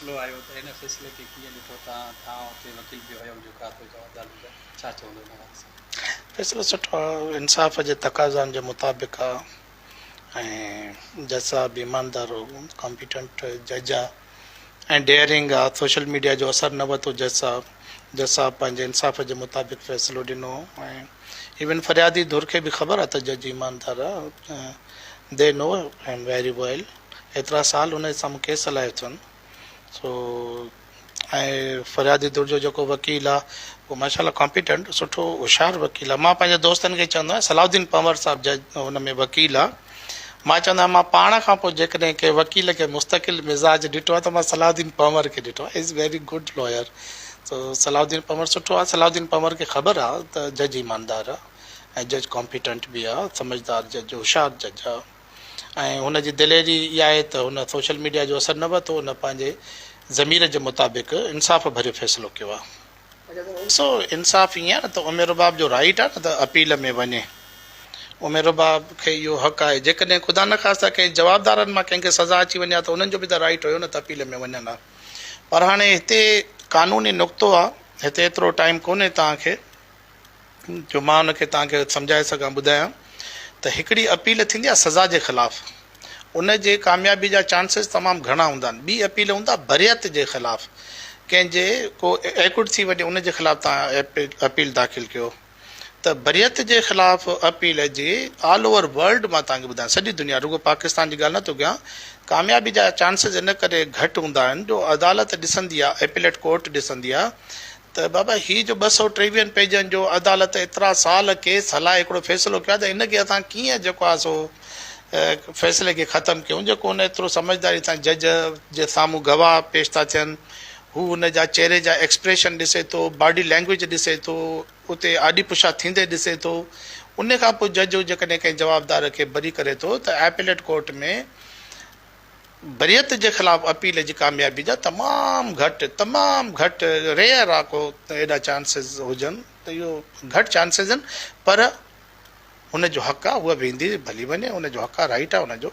فيصلو آيو ته ان فيصلي کي ڪيئن ڏٺو توهان توهان اتي وڪيل به هيو جيڪا ٿو چئو عدالت جا ڇا چوندو ان حوالي سان؟ فيصلو سٺو آ انصاف جي تقاضائن جي مطابق آ ۽ جج صاحب ايماندار ڪامپيٽنٽ جج آ ۽ ڊيئرنگ آ سوشل ميڊيا جو اثر نه ورتو جج صاحب جج صاحب پنهنجي انصاف جي مطابق فيصلو ڏنو ۽ ايون فريادي ڌر کي به خبر آ ته جج ايماندار آ the know هم ويري ويل ايترا سال ان جي سامهون ڪيس هلايو اٿن سو ۽ فريادي ڌر جو جيڪو وڪيل آ اهو ماشاء الله ڪامپيٽنٽ سٺو هوشيار وڪيل آ مان پنهنجي دوستن کي چوندو آهيان صلاح الدين پنور صاحب جج ان ۾ وڪيل آ مان چوندو آهيان مان پاڻ کان پوء جيڪڏهن ڪنهن وڪيل کي مستقل مزاج ڏٺو آهي ته مان صلاح الدين پنور کي ڏٺو آهي از ويري گڊ لائر سو صلاح الدين پنور سٺو آهي صلاح الدين پنور کي خبر آ ته جج ايماندار آ ۽ جج ڪامپيٽنٽ به آ سمجهدار جج هوشيار جج آ ۽ هن جي دليري اها آهي ته هن سوشل ميڊيا جو اثر نه ورتو، هن پنهنجي ضمير جي مطابق انصاف ڀريو فيصلو ڪيو آهي. ڏسو انصاف ائين آهي نه ته ام رباب جو رائيٽ آهي نه ته اپيل ۾ وڃي، ام رباب کي اهو حق آهي، جيڪڏهن خدا نخواسته ڪنهن جوابدارن مان ڪنهن کي سزا اچي وڃي ها ته انهن جو به ته رائيٽ هيو نه ته اپيل ۾ وڃن ها، پر هاڻي هتي قانوني نقطو آهي، هتي ايترو ٽائيم ڪونهي توهان کي. جو مان ان کي توهان کي سمجهائي سگهان ٻڌايان ته هڪڙي اپيل ٿيندي آهي سزا جي خلاف ان جي ڪاميابي جا چانسز تمام گهڻا هوندا آهن ٻي اپيل هوندا بريت جي خلاف ڪنهن جي ڪو ايڪوٽ ٿي وڃي ان جي خلاف توهان اپيل داخل ڪيو ته بريت جي خلاف اپيل جي آل اوور ورلڊ مان توهان کي ٻڌايان سڄي دنيا رڳو پاڪستان جي ڳالهه نه ٿو ڪيان ڪاميابي جا چانسز ان ڪري گهٽ هوندا آهن جو عدالت ڏسندي آهي اپيليٽ ڪورٽ ڏسندي آهي ته بابا هي جو 223 پيجن جو عدالت ايترا سال ڪيس هلائي هڪڙو فيصلو ڪيو آهي ته ان کي اسان ڪيئن جيڪو آهي سو فيصلي کي ختم ڪيون جيڪو هن ايترو سمجهداري سان جج جي سامهون گواهه پيش ٿا ٿين هو هن جا چهري جا ايڪسپريشن ڏسي ٿو باڊي لينگويج ڏسي ٿو اتي آڏي پڇا ٿيندي ڏسي ٿو ان کان پوء جج جيڪڏهن ڪنهن جوابدار کي بري ڪري ٿو ته ايپيليٽ ڪورٽ ۾ بريت جي خلاف اپيل جي ڪاميابي جا تمام گهٽ تمام گهٽ ريئر آ ڪو ايڏا چانسز هجن ته اهو گهٽ چانسز آهن پر هن جو حق آ هوء ويندي ڀلي وڃي ان جو حق آ رائيٽ آ ان جو.